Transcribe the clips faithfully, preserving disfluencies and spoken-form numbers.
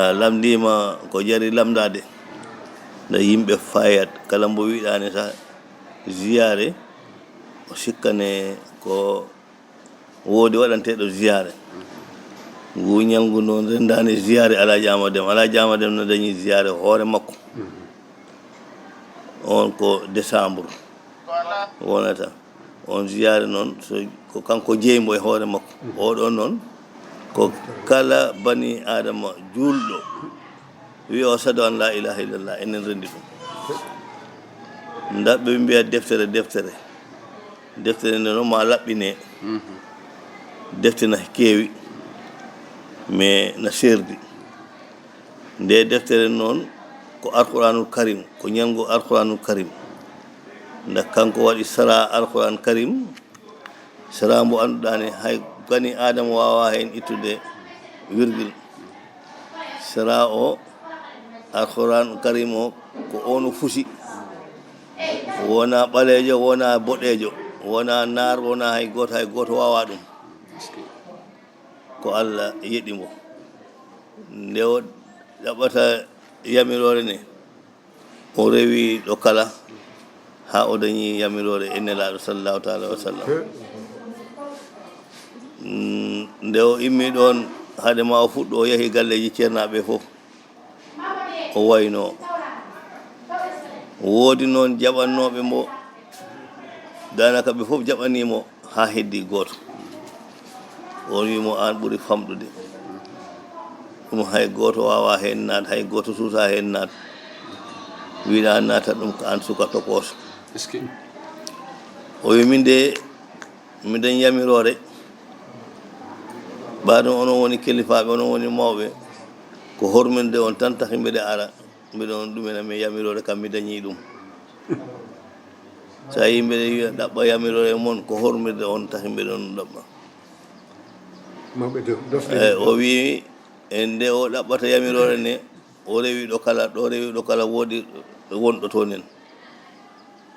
A lamndiima ko jari lamndaade. Nde yimɓe fayat, kala mbo wiɗaani sa ziyaare, o sikkane ko woodi waɗanteeɗo ziyaare. Ngu ñalngu noon renndaani ziyaare Alaaji Amadou Deme. Alaaji Amadou Deme no dañi ziyaare hoore makko. On ko décembre wonata. On ziyaare noon, so ko kanko jeyi mbo e hoore makko. Oɗo noon, ko kala bani Aadama juulɗo wiya o ashhadu an laa ilaaha illallah, enen renndi ɗum. Nda ɓe mbiya deftere, deftere. Deftere nde noon ma laɓɓine. Defte na keewi, mais na seerdi. Nde deftere noon ko Alquraanul Karim, ko ñalngu Alquraanul Karim. Nda kanko waɗi sara Alquraan Karim, sara mbo annduɗaa ne hay bani Aadama waawaa heen ittude wirgil. Sara o, Alquraan Karim o, ko on o fusi. Wona ɓaleejo, wona boɗeejo, wona naar, wona hay gooto, hay gooto waawaa ɗum. Ko Allah yeɗi mbo. Nde o ɗaɓɓata yamiroore ne, o rewi ɗo kala haa o dañi yamiroore e Nelaaɗo sallallahu taala wa sallam. Mm, nde o immi ɗoon, hade ma o fuɗɗo, o yahi galleeji ceernaaɓe fof, o wayno. Woodi noon jaɓannooɓe mbo, daanaka ɓe fof jaɓanii mo, haa heddii gooto. O wii mo, "Aan ɓuri famɗude. Ɗum hay gooto waawaa heen naat, hay gooto suusaa heen naat. Wiɗa naata ɗum ko aan suka tokooso." Est-ce que O wii, "Min de, mi dañi yamiroore. Ɓaaɗum onon woni kelifaaɓe, onon woni mawɓe. Ko hormirde on tan taki mbeɗa ara. Mbeɗon ɗumina mi yamiroore kam, mi dañi ɗum. So a yii mbeɗa wiya ɗaɓɓa yamiroore mon, ko hormirde on taki mbeɗon ɗaɓɓa." Mawɓe do-, dofde Eh, o wii, e nde o ɗaɓɓata yamiroore ne, o rewi ɗo kala, ɗo rewi ɗo kala woodi wonɗo toon en.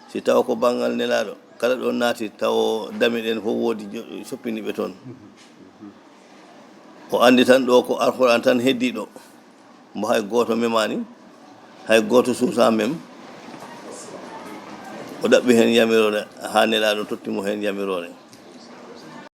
Si tawa ko banngal Nelaaɗo, kala ɗo naati, tawa dame ɗen fof woodi jo-, soppiniiɓe toon. O anndi tan ɗo ko Alquraan tan heddii ɗo. Mbo hay gooto memaani, hay gooto suusaa mem. O ɗaɓɓi heen yamiroore, haa Nelaaɗo totti mo heen yamiroore.